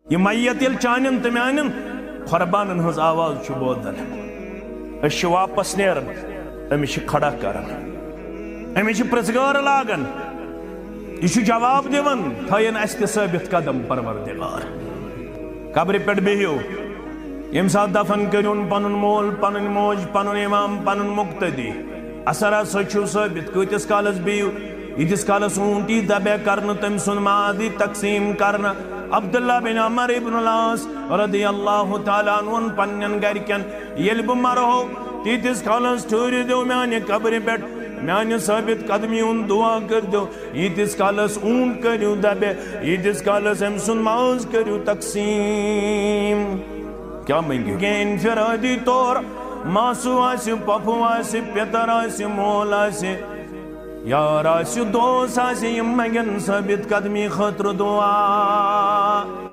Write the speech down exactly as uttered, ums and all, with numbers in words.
یہِ میت ییٚلہِ چانٮ۪ن تہٕ میانٮ۪ن قۄربانن ہٕنٛز آواز چھُ بوزان، أسۍ چھِ واپس نیران، أمِس چھِ کھڑا کران، أمِس چھِ پرٛژھ گٲر لاگان۔ یہِ چھُ جواب دِوان، تھٲیِن اَسہِ تہِ ثٲبت قدم پروردگار۔ قبرِ پٮ۪ٹھ بِہِو، ییٚمہِ ساتہٕ دفن کٔرِوُن پنُن مول، پنٕنۍ موج، پنُن امام، پنُن مقتدی، اثر ہسا چھُو ثٲبت۔ کۭتِس کالس بِہِو؟ ییٖتِس کالس اوٗنٹ یی دبے کرنہٕ، تٔمۍ سُنٛد ماز یی تقسیٖم کرنہٕ۔ عبداللہ بن عمر ابن العاص رضی اللہ تعالیٰ عنہ ووٚن پننٮ۪ن گرِکٮ۪ن، ییٚلہِ بہٕ مرہو، تیٖتِس کالس ٹھٔہرِو میانہِ قبرِ پٮ۪ٹھ، میانہِ ثٲبت قدمی ہُنٛد دعا کٔرۍزیو، ییٖتِس کالس اوٗنٹ کٔرِو دبے، ییٖتِس کالس أمۍ سُنٛد ماز کٔرِو تقسیٖم۔ کیٛاہ مٔنگِو؟ کینٛہہ انفرادی طور، ماسوٗ آسہِ، پۄپھٕ آسہِ، پیٚتٕر آسہِ، مول آسہِ، یار آسہِ، دوس آسہِ، یِم منٛگن ثٲبت قدمی خٲطرٕ دعا۔